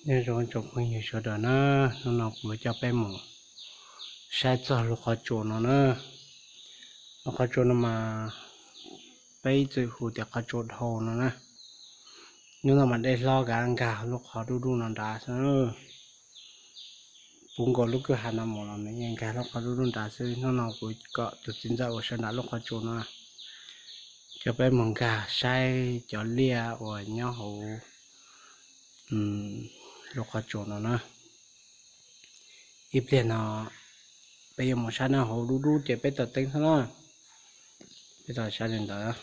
Nyob zoo tsoom phooj ywg sawv daws na, hnub no kuv coj peb mus saib txog lub qhov tsua no na. Lub qhov tsua no mas peb ib txwm hu tias qhov tsua dhau no na. Hnub no mas dej hlob kav nkag lub qhov dub dub no nrad xwb. Puv nkaus lub kwj ha no mus los nws yeej nkag lub qhov dub dub nrad xwb. Hnub no kuv kom tus txiv ntxawm uas sawv nram lub qhov tsua no coj peb mus nkag saib cov liaj uas nyob hauv lub qhov tsua no na. Ib pliag no peb yuav mus saib na, hauv dub dub ces peb taws teeb xwb na. Peb tau saib li ntawd.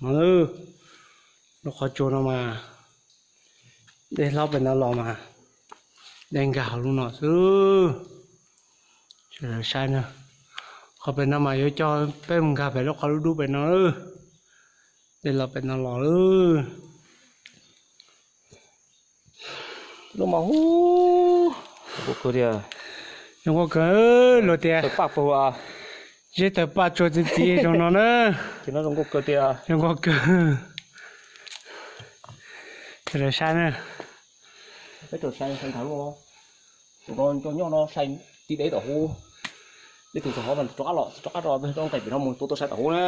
No, lub qhov tsua no mas dej hlob pem no los mas dej nkag hauv lub no xwb. Sawv daws saib na, qhov pem no mas yuav coj peb mus nkag pem lub qhov dub dub pem no. Dej los pem no los lawm. Lub mas hu, zoo nkauj kawg tiag. Zoo nkauj kawg, luag tias tawg paj puag, zeb tawg paj tsua txiv txiv zoo no na. Ces no zoo nkauj kawg tiag. Zoo nkauj kawg. Sawv daws saib na. Peb tau saib, saib nthav lub, tus no nco nyob no saib tib deb tom hauv. Deb tus txog hauv mas rov qab los, rov qab rau peb rau nqes pem no mus tua tau saib tom hauv na.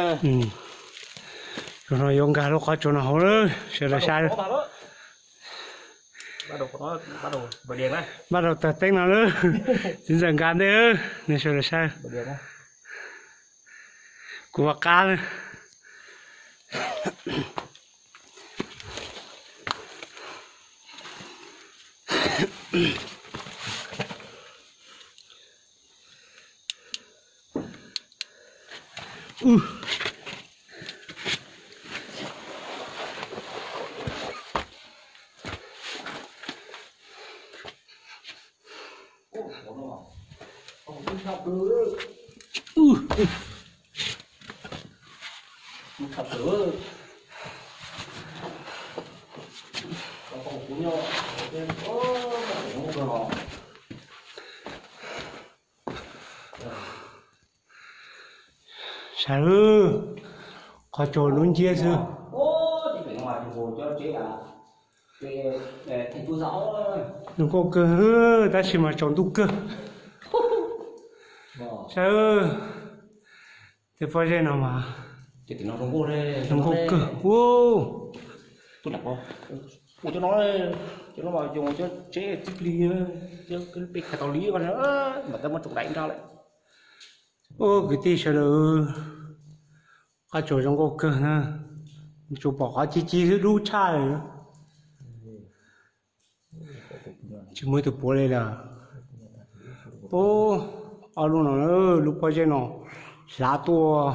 Tus no yuav nkag lub qhov tsua no hauv lawm, sawv daws saib. Npaj rau tawg teeb no lawm, txiv ntxawm nkag ntej, nej sawv daws saib. Kuv ua qab lawm. Saib, qhov tsua lub nciab xwb. Zoo nkauj kawg, tab sis mas tsaus ntuj kawg. Saib, tej pob zeb no mas zoo nkauj kawg. Ua, cov no, cov no mas cov tsev txij plig, peb hais tau li mas, mas tau muab tsoom daim nrog lawm. Ua kwv tij sawv daws, qhov tsua zoo nkauj kawg na, tsuas pom qhov ci ci xwb dub tshaj li. Tsis muaj ib tug puav li lawm. Ub, ob lub no, lub pob zeb no hlav tuaj,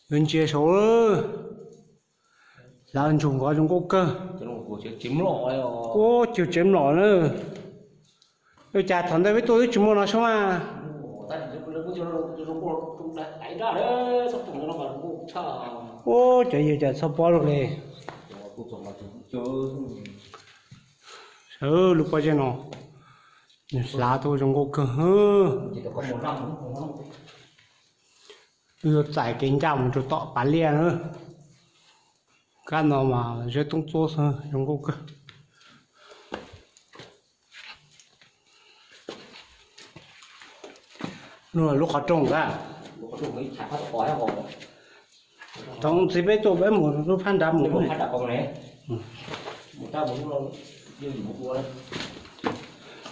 yuav ntsia saud, hlav ntsuag nkawd zoo nkauj kawg. Ub, cug tsev mlom na. Ua cas thaum ntawd peb tuaj twb tsis muaj no sub mas. Ub, cov yawg cas txhob pob zoo li. Saib lub pob zeb no, nws hlav tuaj zoo nkauj kawg. Wb yuav txais kev ncaj mus rau tom pas liaj na. Kab no mas zeb toob txuab xwb, zoo nkauj kawg. Lub qhov rooj a. Thaum txiv peb tuaj peb mus lub phab nrad mus.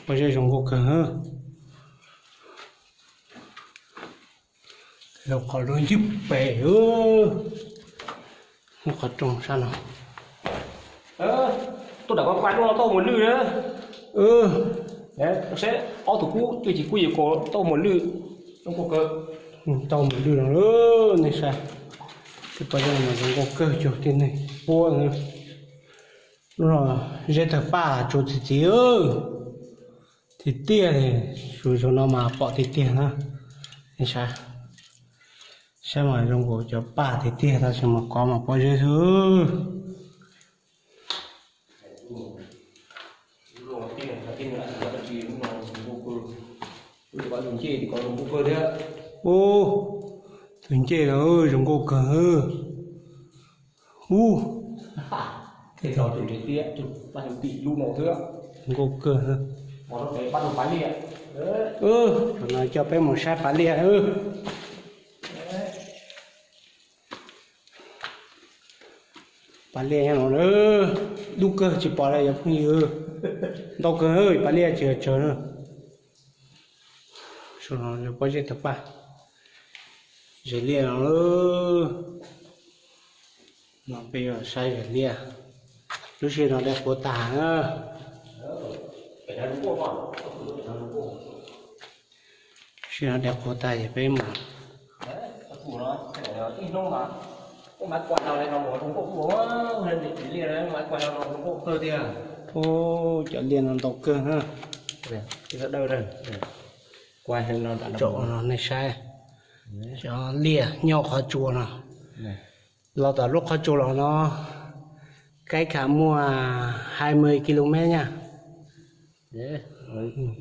Pob zeb zoo nkauj kawg. Lub qhov rooj ncig pem, lub qhov rooj sab no. Tuaj nram ko pa rooj no tau mus lwj na. Saib ob tug kub cuag ci kub yim kaus tau mus lwj. Tau mus lwj no, nej saib. Tej pob zeb no zoo nkauj kawg cuag tib neeg puab. Lub no zeb tawg paj tsua txiv txiv. Tiag tiag li, zaum no mas pom tiag tiag na. Nej saib, saib mas zoo nkaus cov paj tiag tiag tab sis mas kov mas pob zeb xwb. Ub, tus ncej no zoo nkauj kawg. Ub, Nkauj kawg. Thaum no coj peb mus saib pas liaj. Pas liaj no dub kawg tsis pom li yog phooj ywg. Ntau kawg, pas liaj tsis yog tsawg na. Pob zeb tawg paj, zes liaj no. No peb yuav saib zes liaj. Lub sij hawm no dai qhuav tag na. Lub sij hawm no dai qhuav tag ces peb mus. Ub, cov liaj no ntau kawg na. Tsom no nej saib, cov liaj nyob qhov tsua no, los tom lub qhov tsua los no, kaib kham muaj hai mươi ki lô mét nyaj.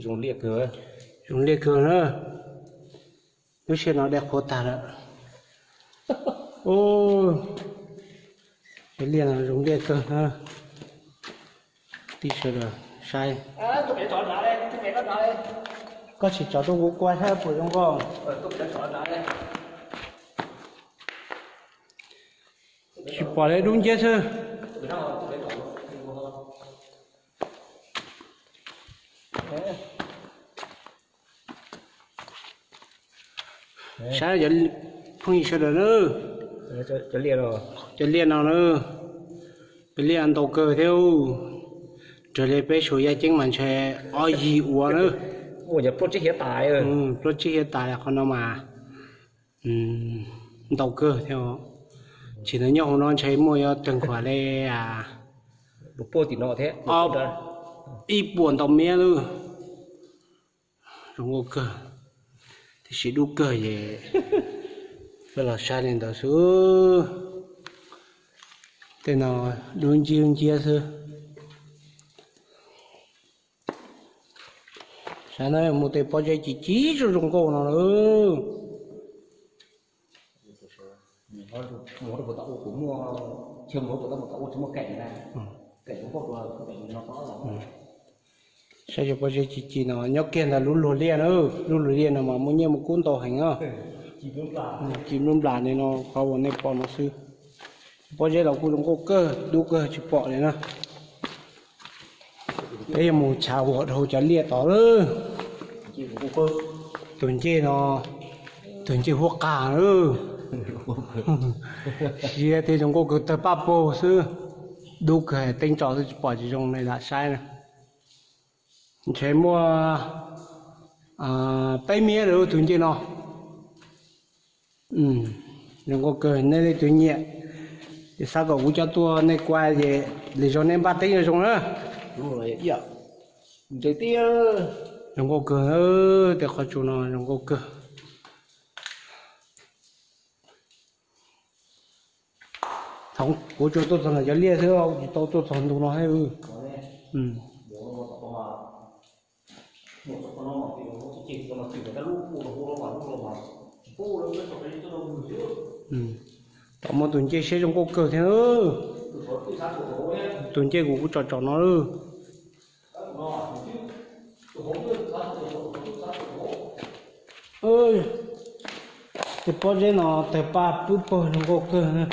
Zoo liaj kawg na. Lub sij hawm no dai qhuav tag lawm. Cov liaj no zoo liaj kawg na. Tij sawv daws saib. Koj tsis tsom rau kuv kuaj saib puas zoo nkauj. Tsis pom li, dub nciab xwb. Saib cov phooj ywg sawv daws na, cov liaj no na, cov liaj ntau kawg thiab. Raws li peb Suav yaj ceeb mas ntshe ob yig ua na. Plaub tsib hiav tas qhov no mas ntau kawg thiab. Tsis tas nyob hauv no ntshe muaj yuav tawg nkaus li ib puas ntau miab lawm. Zoo nkauj kawg, tiam sis dub kawg ces peb los saib li ntawd xwb. Tej no dub nciab dub nciab xwb. Saib na, muaj tej pob zeb ci ci zoo zoo nkauj no lawm. Saib cov pob zeb ci ci no nyob kiag ntawm lub luag liaj na, lub luag liaj no mas muaj nyiaj muaj kub ntau heev na. Ci npluj nplas li no, qhov uas nej pom no xwb. Pob zeb los kuj zoo nkauj kawg, dub kawg tsis pom li na. Peb yuav mus chav huam dhau cov liaj tod lawm. Tus ncej no, tus ncej huab qag lawm. Siab thiab zoo nkauj kawg, tawg paj paug xwb. Dub kawg, teeb tso xwb tsis pom tsis zoo li lam saib na. Ntshe muaj peb miab lawm tus ncej no. Zoo nkauj kawg, nej leej twg nyiam ces xav kom kuv coj tuaj nej kuaj ces lwm zaus nej npaj teeb zoo zoo na. Zoo nkauj kawg, tej qhov tsua no zoo nkauj kawg. Kuv tsuas tuaj txog ntawm cov liaj xwb, tsis tau tuaj txog ntu no thiab. Tom muaj tus ncej siab zoo nkauj kawg thiab. Tus ncej kuv kuj tsom tsom no lawm. Tej pob zeb no tawg paj pub pawg zoo nkauj kawg.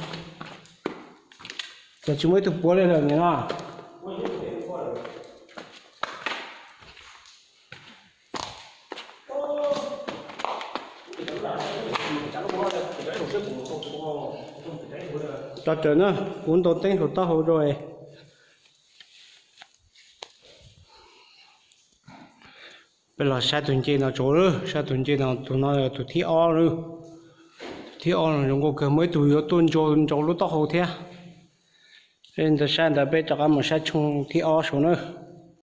Ces tsis muaj ib tug puav li lawm nim no. Tso tsawg na, kuv ntaus teeb saum taub hau rau. Peb los saib tus ncej no tso, saib tus ncej no, tus no yog tus thib ob lawm. Tus thib ob no zoo nkauj kawg, muaj ib tug yuav tuaj ntsaus ntsaus lub taub hau thiab. Ntawd saib ntawd peb rov qab mus saib tshooj thib ob saum na.